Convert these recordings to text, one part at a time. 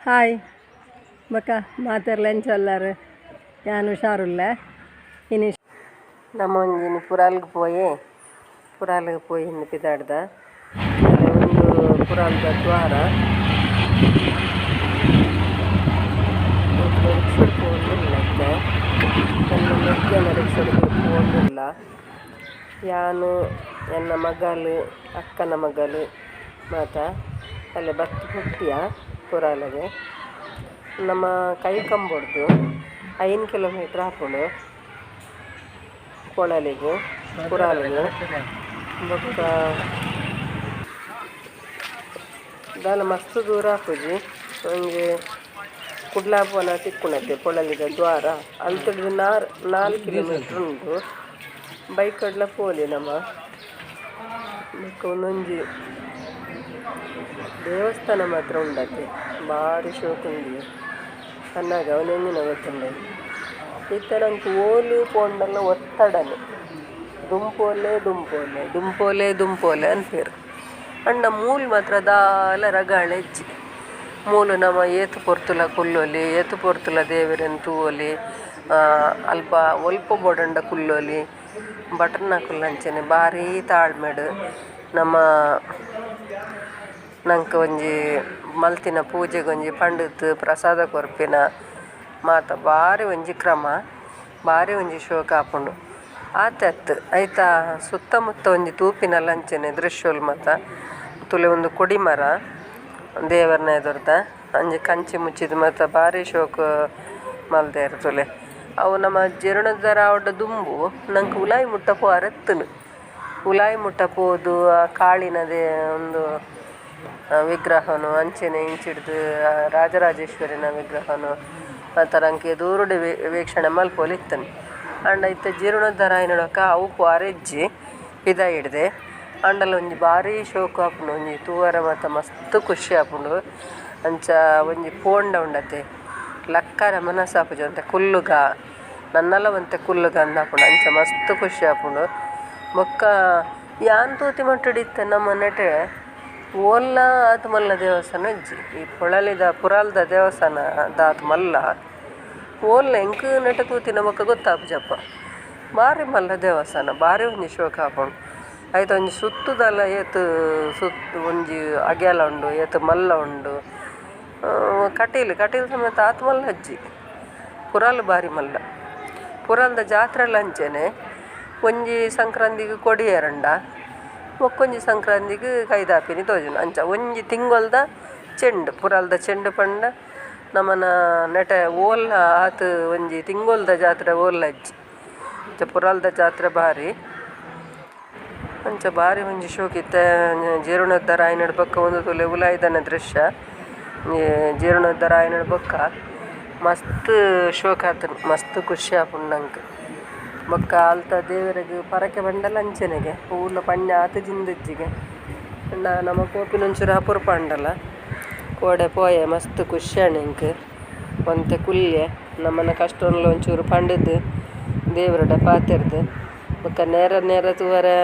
Hi ಬೊಕ ಮಾತೆರ್ಲ ಎಂಚ ಉಲ್ಲರ್ ಯಾನ್ ಹುಷಾರುಲ್ಲೆ ಇನಿ ನಮ ಒಂಜಿನಿ ಪುರಲ್ಗ್ ಪೋಯೆ ಪುರಲ್ಗ್ ಪೋಯಿ ಪಿದಾಡ್ದ ಉಂದು ಪುರಲ್ದ ದ್ವಾರ ರಿಕ್ಷಡ್ ಪೋವೊಂದುಲ್ಲ ಇತ್ತೆ ಎನ್ನ ಮೆಗ್ಯನ ರಿಕ್ಷಡ್ ಪೋವೊಂದುಲ್ಲ ಯಾನ್ ಎನ್ನ ಮಗಲ್ ಅಕ್ಕನ ಮಗಲ್ ಮಾತ ಅಲ್ಲ ಬತ್ತ್ ಮುಟ್ಯ ಪುರಲ್ಗ್ ನಮ ಕೈಕಂಬೊಡ್ದು 5 ಕಿಲೋಮೀಟರ್ ಆಪುಂಡು ಪೊಳಲಿಗ್ ಪುರಲ್ಗ್ ಬೊಕ್ಕ ದಾಲ ಮಸ್ತ್ ದೂರ ಆಪುಜಿ ಒಂಜಿ ಕುಡ್ಲ ಪೋನ ತಿಕ್ಕುನತೆ ಪೊಳಲಿದ ದ್ವಾರ ಅಲ್ತುಡ್ದು 4 ಕಿಲೋಮೀಟರ್ ಉಂಡು ಬೈಕ್ ಡ್ಲ ಪೋಲಿ ನಮ ಬೊಕ್ಕ ಉಂದೊಂಜಿ ದೇವಸ್ಥಾನ ಮಾತ್ರ ಉಂಡತೆ ಬಾರಿ ಶೋಕುಂಡು ಪನ್ನಗ ಅವೆನೆಂಜಿನ ಗೊತ್ತುಂಡೆ ಇತ್ತೆ ನಂಕ್ ಓಲು ಪೋಂಡಲ ಒತ್ತಡನೆ ದುಂಪೋಲೆ ದುಂಪೋಲೆ ದುಂಪೋಲೆ ದುಂಪೋಲೆ ಅನ್ಪೆರ್ ಆಂಡ ಮೂಲು ಮಾತ್ರ ದಾಲ ರಗಾಳೆ ಇಜ್ಜಿ ಮೂಲು ನಮ ಏತ್ ಪೊರ್ತುಲ ಕುಲ್ಲೊಲಿ ಏತ್ ಪೊರ್ತುಲ ದೇವೆರೆನ್ ತೂವೊಲಿ ಅಲ್ಪ ಒಲ್ಪ ಬೋಡಾಂಡ ಕುಲ್ಲೊಲಿ ಭಟ್ರ್ನಕುಲು ಅಂಚನೆ ಬಾರಿ ತಾಳ್ಮೆಡ್ ನಮ ನಂಕ್ ಒಂಜಿ ಮಲ್ತಿನ ಪೂಜೆಗೊಂಜಿ ಪಂಡುದು ಪ್ರಸಾದ ಕೊರ್ಪಿನ ಮಾತ ಬಾರಿ ಒಂಜಿ ಕ್ರಮ ಬಾರಿ ಒಂಜಿ ಶೋಕು ಆಪುಂಡು ಆತೆ ಅತ್ತ್ ಐತ ಸುತ್ತ ಮುತ್ತ ಒಂಜಿ ತೂಪಿನಲ ಅಂಚನೆ ದ್ರಶ್ಯಲ್ ಮಾತ ತೂಲೆ ಉಂದು ಕೊಡಿ ಮರ ದೇವರ್ನ ಎದುರುದ ಅಂಚ ಕಂಚಿ ಮುಚ್ಚಿದ್ ಮಾತ ಬಾರಿ ಶೋಕು ಮಲ್ದೆರ್ ತೂಲೆ ಅವು ನಮ ಜೀರ್ಣೋದ್ಧಾರ ಆವೊಡ ದುಂಬು ನಂಕ್ ಉಲಾಯಿ ಮುಟ್ಟ ಪೋವರೆ ಇತ್ತುಂಡು ಉಲಾಯಿ ಮುಟ್ಟ ಪೋದು ಆ ಕಾಳಿನದೆ ಉಂದು ವಿಗ್ರಹನು ಅಂಚನೆ ಇಂಚಿಡ್ದು ರಾಜರಾಜೇಶ್ವರಿನ ವಿಗ್ರಹನು ಮಾತ ನಂಕ್ ದೂರಡೆ ವೀಕ್ಷಣೆ ಮಲ್ಪೊಲಿತ್ತುಂಡು ಆಂಡ ಇತ್ತೆ ಜೀರ್ಣೋದ್ಧಾರ ಆಯಿನ ಬೊಕ ಅವು ಪೋರೆ ಇಜ್ಜಿ ಪಿದಾಯಿಡ್ದೆ ಆಂಡಲ ಒಂಜಿ ಬಾರಿ ಶೋಕು ಆಪುಂಡು ಒಂಜಿ ತೂವರೆ ಮಾತ ಮಸ್ತ್ ಖುಷಿ ಆಪುಂಡು ಅಂಚ ಒಂಜಿ ಪೋಂಡ ಉಂಡತೆ ಲಕ್ಕರೆ ಮನಸ್ ಆಪುಜಿ ಒಂತೆ ಕುಲ್ಲುಗ ನನ್ನಲ ಒಂತೆ ಕುಲ್ಲುಗ ಅಂದ್ ಆಪುಂಡು ಅಂಚ ಮಸ್ತ್ ಖುಷಿ ಆಪುಂಡು ಬೊಕ್ಕ ಯಾನ್ ತೂತಿ ಮಟ್ಟುಡು ಇತ್ತೆ ನಮ್ಮ ನೆಟೆ ಓಲ್ಲ ಆತ್ ಮಲ್ಲ ದೇವಸ್ಥಾನ ಇಜ್ಜಿ ಈ ಪೊಳಲಿದ ಪುರಲ್ದ ದೇವಸ್ಥಾನ ದಾತ್ ಮಲ್ಲ ಓಲ್ಲ ಎಂಕ್ ನೆಟೆ ತೂತಿನ ಬೊಕ ಗೊತ್ತಾಪುಜಪ್ಪ ಬಾರಿ ಮಲ್ಲ ದೇವಸ್ಥಾನ ಬಾರಿ ಒಂಜಿ ಶೋಕು ಆಪುಂಡು ಐತ ಒಂಜಿ ಸುತ್ತುದಲ ಏತ್ ಸುತ್ತು ಒಂಜಿ ಅಗೆಲ ಉಂಡು ಏತ್ ಮಲ್ಲ ಉಂಡು ಕಟೀಲು ಕಟೀಲು ಸಮೇತ ಆತ್ ಮಲ್ಲ ಇಜ್ಜಿ ಪುರಲ್ ಬಾರಿ ಮಲ್ಲ ಪುರಲ್ದ ಜಾತ್ರೆಲ ಅಂಚನೆ ಒಂಜಿ ಸಂಕ್ರಾಂದಿಗ್ ಕೊಡಿ ಏರುಂಡ ಬೊಕೊಂಜಿ ಸಂಕ್ರಾಂದಿಗ್ ಕೈದಾಪಿನಿ ತೋಜುಂಡು ಅಂಚ ಒಂಜಿ ತಿಂಗೊಲ್ದ ಚೆಂಡು ಪುರಲ್ದ ಚೆಂಡು ಪಂಡ ನಮನ ನೆಟೆ ಓಲ್ಲ ಆತ್ ಒಂಜಿ ತಿಂಗೊಲ್ದ ಜಾತ್ರೆ ಓಲ್ಲ ಇಜ್ಜಿ ಅಂಚ ಪುರಲ್ದ ಜಾತ್ರೆ ಬಾರಿ ಅಂಚ ಬಾರಿ ಒಂಜಿ ಶೋಕು ಇತ್ತೆ ಜೀರ್ಣೋದ್ಧಾರ ಆಯಿನೆಡ್ ಬೊಕ್ಕ ಉಂದು ತೂಲೆ ಉಲಾಯಿದನೆ ದೃಶ್ಯ ಜೀರ್ಣೋದ್ಧಾರ ಆಯಿನೆಡ್ ಬೊಕ್ಕ ಮಸ್ತ್ ಶೋಕು ಆತುಂಡು ಮಸ್ತ್ ಖುಷಿ ಆಪುಂಡು ನಂಕ್ ಬೊಕ್ಕ ಅಲ್ತ ದೇವೆರೆಗ್ ಪರಕೆ ಪಂಡಲ ಅಂಚೆನೆಗೆ ಓಲ ಪಂಡ ಆತ್ ಜಿಂದಿಜ್ಜಿಗೆ ಪಂಡ ನಮ ಪೋಪಿನ ಒಂಚೂರು ಅಪರೂಪ ಆಂಡಲ ಕೋಡೆ ಪೋಯೆ ಮಸ್ತ್ ಖುಷಿ ಆಂಡ್ ಎಂಕ್ ಒಂತೆ ಕುಲ್ಲೆ ನಮನ ಕಷ್ಟನ್ಲ ಒಂಚೂರು ಪಂಡುದು ದೇವರ್ಡ ಪಾತೆರ್ದ್ ಬೊಕ ನೇರ ನೇರ ತೂವರೆ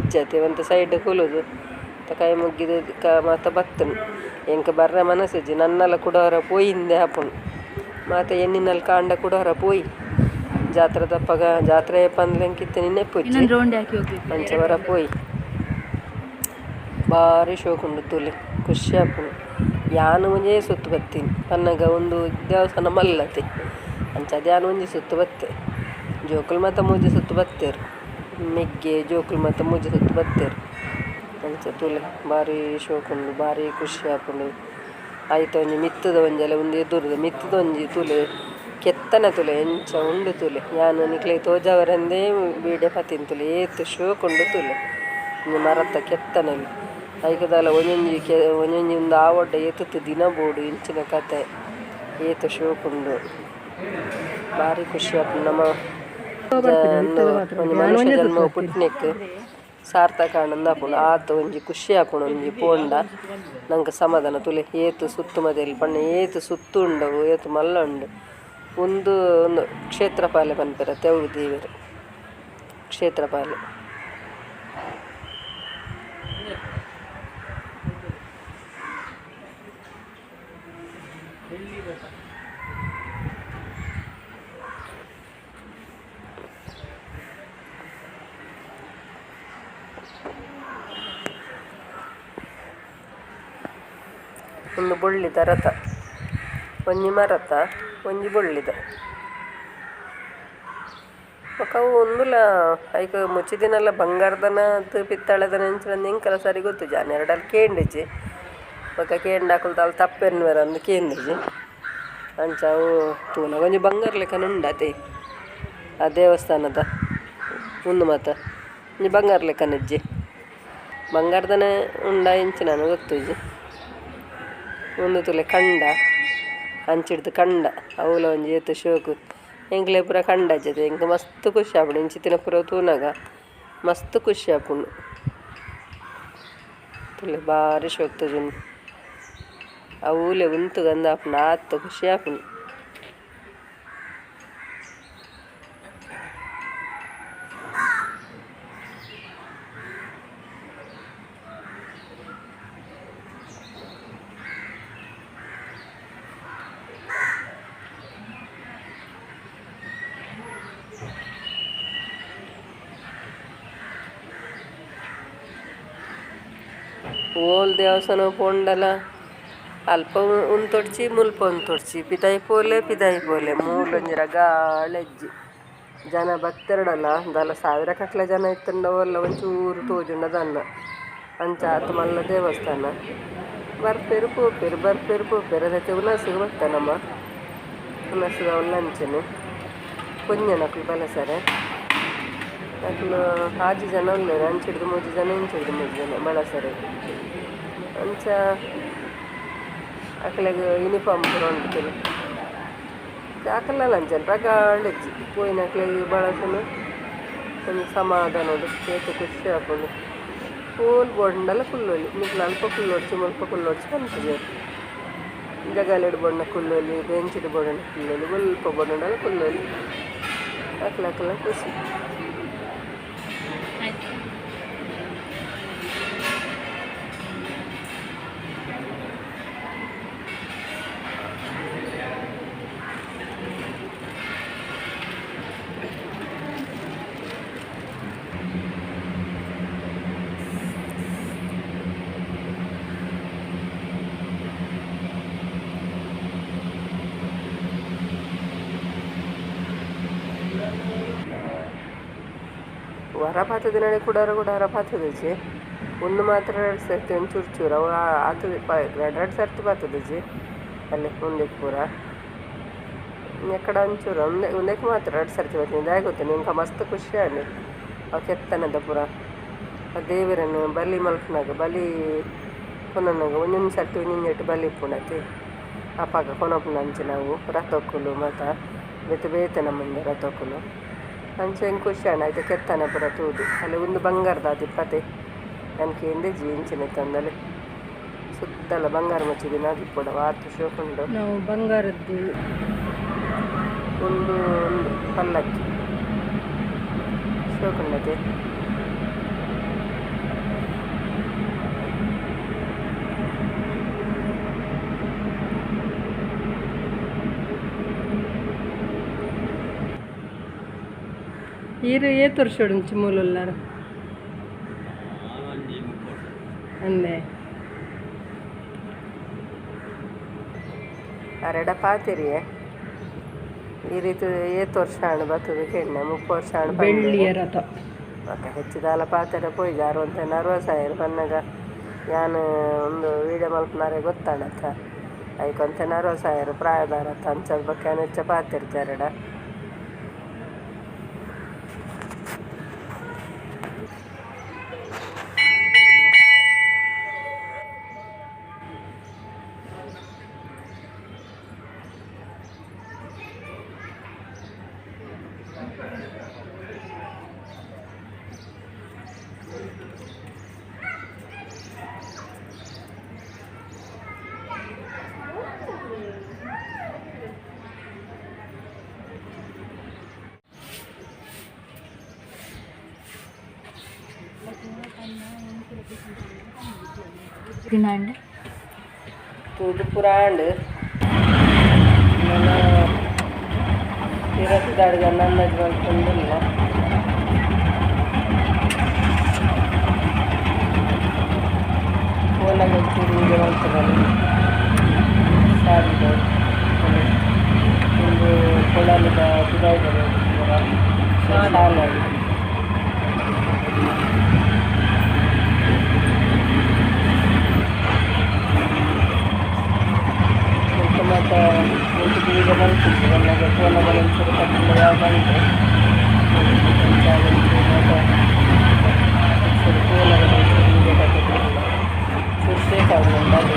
ಇಜ್ಜತೆ ಒಂತೆ ಸೈಡ್ ಕುಲ್ಲುದು ಕೈ ಮುಗ್ಗಿದ್ ಮಾತ ಬತ್ತುಂಡು ಎಂಕ್ ಬರ್ರೆ ಮನಸಿಜ್ಜಿ ನನ್ನಲ ಕುಡ ಒರ ಪೋಯಿಂದೆ ಆಪುಂಡು ಮಾತ ಎನ್ನಿನಲ್ಪ ಆಂಡ ಕುಡ ಒರ ಪೋಯಿ ಜಾತ್ರೆದಪಗ ಜಾತ್ರೆ ಪಂದ್ ಎಂಕ್ ಇತ್ತೆ ನೆನಪುಜ್ಜಿ ಇನ್ನೊಂದು ರೌಂಡ್ ಹಾಕಿ ಹೋಗ್ಬೇಕು ಅಂಚ ಒರ ಪೋಯಿ ಬಾರಿ ಶೋಕುಂಡು ತೂಲೆ ಖುಷಿ ಆಪುಂಡು ಯಾನ್ ಒಂಜೇ ಸುತ್ತು ಬತ್ತೀನಿ ಪನ್ನಗ ಉಂದು ದೇವಸ್ಥಾನ ಮಲ್ಲತೆ ಅಂಚಾದ್ ಯಾನ್ ಒಂಜಿ ಸುತ್ತು ಬತ್ತೆ ಜೋಕುಲು ಮಾತ ಮೂಜಿ ಸುತ್ತು ಬತ್ತೆರ್ ಮೆಗ್ಯೆ ಜೋಕುಲು ಮಾತ ಮೂಜಿ ಸುತ್ತು ಬತ್ತೆರ್ ಅಂಚ ತೂಲೆ ಬಾರಿ ಶೋಕುಂಡು ಬಾರಿ ಖುಷಿ ಆಪುಂಡು ಐತ ಒಂಜಿ ಮಿತ್ತುದ ಒಂಜಿ ಅಲ್ಲ ಉಂದು ಎದುರುದ ಮಿತ್ತುದ ಒಂಜಿ ತೂಲೆ ಕೆತ್ತನೆ ತೂಲೆ ಎಂಚ ಉಂಡು ತೂಲೆ ಯಾನ್ ನಿಕ್ಲೆಗ್ ತೋಜಾವರೆಂದೇ ವೀಡಿಯೋ ಪತ್ತಿನ ತೂಲೆ ಏತ್ ಶೋಕುಂಡು ತೂಲೆ ಒಂಜಿ ಮರತ ಕೆತ್ತನೆಲು ಐಕ್ ದಾಲ ಒಂಜೊಂಜಿ ಒಂಜೊಂಜಿ ಉಂದು ಆವೊಡ್ಡ ಏತೇತ್ ದಿನ ಬೋಡು ಇಂಚಿನ ಕತೆ ಏತ್ ಶೋಕುಂಡು ಬಾರಿ ಖುಷಿ ಆಪುಂಡು ನಮ ಒಂಜಿ ಮನುಷ್ಯ ಜನ್ಮ ಪುಟ್ಟ್ನೆಕ್ ಸಾರ್ಥಕ ಆಂಡ್ ಆಪುಂಡು ಆತ್ ಒಂಜಿ ಖುಷಿ ಆಪುಂಡು ಒಂಜಿ ಪೋಂಡ ನಂಕ್ ಸಮಾಧಾನ ತೂಲೆ ಏತ್ ಸುತ್ತು ಮದೆಲ್ ಪಂಡ ಏತ್ ಸುತ್ತು ಉಂಡು ಅವು ಏತ್ ಮಲ್ಲ ಉಂಡು ಉಂದು ಉಂದು ಕ್ಷೇತ್ರಪಾಲೆ ಪನ್ಪೆರ್ ಅತೆ ಅವು ದೇವೆರ್ ಕ್ಷೇತ್ರಪಾಲೆ. ಉಂದು ಬೊಳ್ಳಿದ ರಥ ಒಂಜಿ ಮರತ ಒಂಜಿ ಬೊಳ್ಳಿದ ಬೊಕ ಅವು ಉಂದುಲ ಐಕ್ ಮುಚ್ಚಿದಿನಲ ಬಂಗಾರದನ ಪಿತ್ತಳೆದನ ಎಂಚಿನ ಎಂಕಲ ಸರಿ ಗೊತ್ತುಜಿ ಆನೆರಡಲ್ ಕೇಂಡಿಜಿ ಬೊಕ ಕೇಂಡಕುಲು ದಾಲ ತಪ್ಪೆನ್ನುವೆರ್ ಅಂದ್ ಕೇಂದಿಜಿ ಅಂಚ ಅವು ತೂನಗ ಒಂಜಿ ಬಂಗಾರ ಲೆಕ್ಕನೆ ಉಂಡತೆ ಆ ದೇವಸ್ಥಾನದ ಉಂದು ಮಾತ ಒಂಜಿ ಬಂಗಾರ ಲೆಕ್ಕನೆ ಇಜ್ಜಿ ಬಂಗಾರದನೆ ಉಂಡ ಎಂಚಿನ ಗೊತ್ತುಜಿ ಉಂದು ತೂಲೆ ಕಂಡ ಅಂಚಿಡ್ದು ಕಂಡ ಅವುಲ ಒಂಜಿ ಏತ್ ಶೋಕು ಎಂಕ್ಲೆ ಪೂರ ಕಂಡಾಜೆ ಎಂಕ್ ಮಸ್ತ್ ಖುಷಿ ಆಪುಂಡು ಇಂಚಿತ್ತಿನ ಪೂರ ತೂನಗ ಮಸ್ತ್ ಖುಷಿ ಆಪುಂಡು ತೂಲೆ ಬಾರಿ ಶೋಕು ತೋಜುಂಡು ಅವುಲೆ ಉಂತುಗಂದ್ ಆಪುಂಡು ಆತ್ ಖುಷಿ ಆಪುಂಡು. ಓಲ್ ದೇವಸ್ಥಾನ ಪೋಂಡಲ ಅಲ್ಪ ಉಂತೊಡ್ಚಿ ಮುಲ್ಪ ಉಂತೊಡ್ಚಿ ಪಿದಾಯಿ ಪೋಲೆ ಪಿದಾಯಿ ಪೋಲೆ ಮೂಲೊಂಜಿ ರಗಾಳೆಜ್ಜಿ ಜನ ಭಕ್ತೆರ್ಡಲ ದಾಲ ಸಾವಿರ ಕಟ್ಲೆ ಜನ ಇತ್ತುಂಡ ಓಲ್ಲ ಒಂಚೂರು ತೋಜುಂಡ ದಾನ್ನ ಅಂಚ ಆತ್ ಮಲ್ಲ ದೇವಸ್ಥಾನ ಬರ್ಪೆರ್ ಪೋಪೆರ್ ಬರ್ಪೆರ್ ಪೋಪೆರ್ ಅದಕ್ಕೆ ಉನಸುಗು ಬತ್ತ ನಮ ಉನಸುಗು ಅವ್ಲು ಅಂಚನೆ ಪೊಂಜನಕುಲು ಬಲಸರೆ ಅಕುಲು ಆಜಿ ಜನ ಉಲ್ಲೆರ್ ಅಂಚಿಡ್ದು ಮೂಜಿ ಜನ ಇಂಚಿಡ್ದು ಮೂಜಿ ಜನ ಬಳಸರೆ ಅಂಚ ಅಕಲೆಗ್ ಯೂನಿಫಾರ್ಮ್ ಪೂರ ಉಂಡು ಅಕಲ್ನ ಅಂಚನೆ ರಗಾಳೆಜ್ಜಿ ಪೋಯಿನಕ್ಲೆಗ್ ಬಳಸುನು ಒಂಜಿ ಸಮಾಧಾನೊಡು ಏತ್ ಖುಷಿ ಆಪುಂಡು ಓಲ್ ಬೋಡಂಡಲ ಕುಲ್ಲೊಲಿ ನಿಕುಲು ಅಲ್ಪ ಕುಲ್ಲೊಡ್ಚಿ ಮುಲ್ಪ ಕುಲ್ಲೊಡ್ಚಿ ಪನ್ಪುಜೆರ್ ಜಗಲಿಡ್ ಬೋಡಂಡ ಕುಲ್ಲೊಲಿ ಬೆಂಚಿಡ್ ಬೋಡಂಡ ಕುಲ್ಲೊಲಿ ಒಲ್ಪ ಬೋಡಂಡಲ ಕುಲ್ಲೊಲಿ ಅಕ್ಲ ಅಕ್ಲ ಖುಷಿ. ವರ ಪಾತದಿನಡೆ ಕುಡಾರ ಕುಡಾರ ಪಾತದಿಜಿ ಒಂದು ಮಾತ್ರ ಎರಡು ಸರ್ತಿ ಒಂದು ಚೂರು ಚೂರು ಅವು ಆತು ಎರಡು ಎರಡು ಸರ್ತಿ ಪಾತದಿಜಿ ಅಲ್ಲಿ ಮುಂದಕ್ಕೆ ಪೂರ ಎಕ್ಕಡ ಒಂಚೂರು ಒಂದೇ ಒಂದಕ್ಕೆ ಮಾತ್ರ ಎರಡು ಸರ್ತಿ ಬರ್ತೀನಿ ದಾಯ ಗೊತ್ತು ನಿಂಗೆ ಮಸ್ತ್ ಖುಷಿ ಆಂಡ್ ಅವು ಕೆತ್ತನದ ಪೂರ ಆ ದೇವರನ್ನು ಬಲಿ ಮಲ್ಪುನಾಗ ಬಲಿ ಕೊನನಾಗ ಒಂದೊಂದು ಸರ್ತಿ ಒಂದೊಂದು ಬಲಿ ಇಪ್ಪುಂಡತಿ ಅಪಾಗ ಕೊನಪುಂಡು ಅಂಚೆ ನಾವು ರಥಕ್ಕುಲು ಮಾತ ಬೇತೆ ಬೇತೆ ನಮ್ಮಂದೆ ರಥಕ್ಕುಲು ಅಂಚೆ ಎಂಕ್ ಖುಷಿ ಆಂಡ್ ಐತ ಕೆತ್ತನೆ ಪೂರ ತೂದು ಅಲ್ಲಿ ಒಂದು ಬಂಗಾರದ ಆದಿಪ್ಪತೆ ಯಾನ್ ಕೇಂದಿಜ್ಜಿ ಇಂಚಿನ ತಂದಲೆ ಸುತ್ತಲ ಬಂಗಾರ ಮುಚ್ಚಿದಿನ ಆದಿಪ್ಪೊಡು ಆತ್ ಶೋಕುಂಡು ನಾವು ಬಂಗಾರದ್ದು ಒಂದು ಒಂದು ಪಲ್ಲಕ್ಕಿ ಶೋಕುಂಡತೆ. ಈರು ಏತ್ ವರ್ಷೊಡುಂಚಿ ಮೂಲುಲ್ಲಾರ್ ಅಂದೆ ಅರೆಡ ಪಾತೆರಿಯೆ ಈ ರೀತಿ ಏತ್ ವರ್ಷ ಆಂಡ್ ಬತ್ತುದು ಕೆಣ್ಣೆ 30 ವರ್ಷ ಆಂಡ್ ಬೆಳ್ಳಿಯ ರಥ ಬೊಕ ಹೆಚ್ಚಿದಾಲ ಪಾತೆರ ಪೋಯಿಜಿ ಆರ್ ಒಂತೆ ನರ್ವಸ್ ಆಯೆರ್ ಪನ್ನಗ ಯಾನ್ ಒಂದು ವೀಡಿಯೋ ಮಲ್ಪುನಾರೆ ಗೊತ್ತಾಂಡತ್ತ ಐಕ್ ಒಂತೆ ನರ್ವಸ್ ಆಯೆರ್ ಪ್ರಾಯದಾರತ್ತ ಅಂಚಾದ್ ಬೊಕ ಯಾನ್ ಹೆಚ್ಚ ಪಾತೆರ್ಜಿ ಅರೆಡ. ತಿನ್ನಂడి ತೂದು ಪುರಾಂಡ್. ನಾನು ಪಿರಕ್ದಾಡ್ಗ ಅಂದಾಜು ಮಲ್ತೊಂದುಲ್ಲ. ಪೋನಾಗ ಒಂಚೂರು ವೀಡಿಯೋ ಮಲ್ತುವಲ್ಲಿ ಸಾರಿದ ಒಂದು ಕೊಳಲಿದ ಪಿದಾಯ್ದ ಶಾಲೆ. ಮತ್ತು ಒಂಚೂರು ವೀಡಿಯೋ ಮಲ್ತಿದ್ದು ಬನ್ನಗ ಪೋನಾಗ ಒಂಚೂರು ಕಟ್ಟಿಂದ ಯಾವ ಬಂತು ಒಂಚೂರು ಮಾತ ಒಂಚೂರು ಪೋನಾಗ ಒಂಚೂರು ವೀಡಿಯೋ ಕಟ್ಟಿದ್ದಿಲ್ಲ ಚೂರು ಶೇಕ್ ಆಗುಂಟು ಅದು.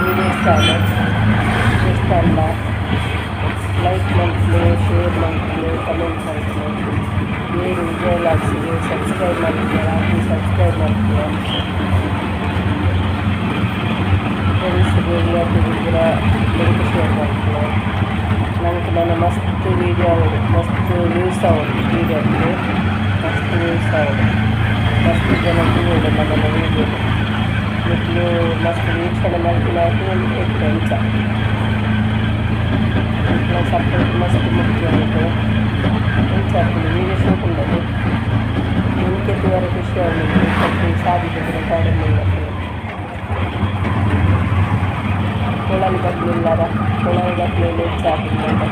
ವೀಡಿಯೋ ಇಷ್ಟ ಇಷ್ಟ ಅಲ್ಲ ಲೈಕ್ ಮಲ್ಪಲೆ, ಶೇರ್ ಮಲ್ಪಲೆ, ಕಮೆಂಟ್ ಮಲ್ಪಲೆ. ಬೇರೆ ವಿಜಯ ವ್ಲಾಗ್ಸ್ಗೆ ಸಬ್ಸ್ಕ್ರೈಬ್ ಮಲ್ಪಲೆ, ಹಾಕಿ ಸಬ್ಸ್ಕ್ರೈಬ್ ಮಲ್ಪಲೆ. ಫ್ರೆಂಡ್ಸ್ಗೆ ರಿಲೇಟಿವ್ಗೆ ಪೂರ ಲಿಂಕ್ ಶೇರ್ ಮಲ್ಪಲೆ. ನಂಗೆ ನನ್ನ ಮಸ್ತ್ ವೀಡಿಯೋ ಆವಡು, ಮಸ್ತ್ ವ್ಯೂಸ್ ಆವಡು, ವೀಡಿಯೋಕ್ಕೆ ಮಸ್ತ್ ವ್ಯೂಸ್ ಆವಡು, ಮಸ್ತ್ ಜನ ತೂವೊಡು ನಮ್ಮನ ವೀಡಿಯೋ. ನಿಕ್ಲು ಮಸ್ತ್ ವೀಕ್ಷಣೆ ಮಲ್ಪಿನಾತ್ ಒಂಜಿ ಎಡ್ಡೆ ಅಂಚ ನಿಕ್ಲೆನ ಸಪೋರ್ಟ್ ಮಸ್ತ್ ಮುಖ್ಯ ಉಂಟು. ಇಂಚ ಆಪುಂಡು ವೀಡಿಯೋ ಶೂಟ್ ಉಂಡದು ಎಂಕೆ ತೂವರೆ ಖುಷಿ ಆಪುಂಡು. ಕಟ್ಟಿ ಸಾದಿದ ಪೂರ ಪಾಡೊಂದುಲ್ಲಪ್ಪುಂಡು. ಕೊಳಲು ಉಲ್ಲಾರ ಕೊಳಲು ದಕ್ಲು ಹೆಚ್ಚು ಆಪುಂಡು.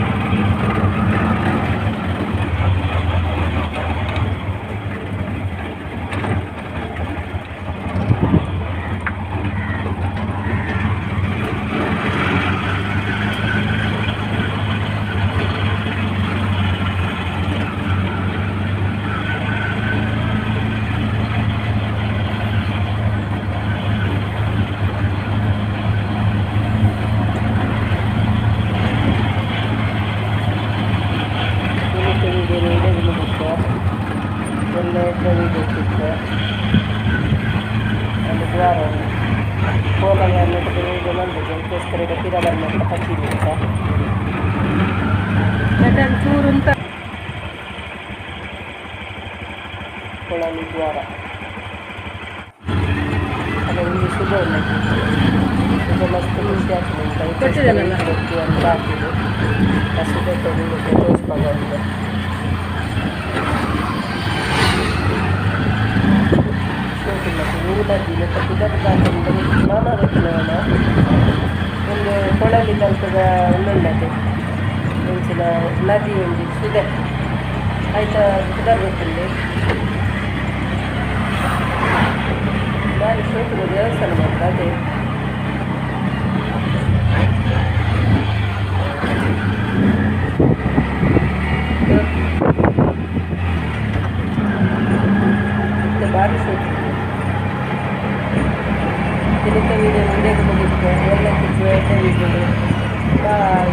ಒಳ್ಳೆ ವೀಡಿಯೋ ಸಿಕ್ತು ಒಂದು ದ್ವಾರ ಪೋನಾಗ ವೀಡಿಯೋ ಮಲ್ಪುಜಿ ಅದಕ್ಕೋಸ್ಕರ ಈಗ ಪಿರ ಬಂದ ಪಕ್ಕಿ ಅಂತ ಚೂರು ಅಂತ ಕೊಳಲಿ ದ್ವಾರ ಅದೇ ಒಂದು ಸುಬ ಉಂಟು. ಸುಬ ಮಸ್ತ್ ಖುಷಿ ಆಗ್ತದೆ ಉಂಟು. ಕೊಟ್ಟಿದ್ದಾನಲ್ಲ? ಅಂತ ಹಾಕಿದ್ದು ಆ ಸುಬೆಟ್ ನಿಮಗೆ ತೋರಿಸ್ವಾಗ ಉಂಟು. ಶೋಕಿಲ್ಲ ಊರಲ್ಲಿ ಮತ್ತು ಪುದರ್ದಾಕಂದ್ರೆ ನಾನಾ ರತ್ನವನ ಒಂದು ಕೊಳಲಿ ತಲ್ಪದ ಉಂಡುಂಡತೆ ಇಂಚಿನ ನದಿ ಒಂಜಿ ಸುದೆ ಆಯ್ತಾ ಪುದರ್ ಗೊತ್ತುಂಡು. ಬಾರಿ ಶೋಕುದ ದೇವಸ್ಥಾನ ಮಾತ್ರ ಅದೇ. ಮತ್ತೆ ಬಾರಿ ಶೋಕು ದಿನಕ್ಕೆ ವೀಡಿಯೋ ಮುಂದೆ ಮುಗಿತು. ಎಲ್ಲ ಕಿಚ್ಚು ಎಡ್ಡೆ ವೀಡಿಯೋ. ಬಾಯ್.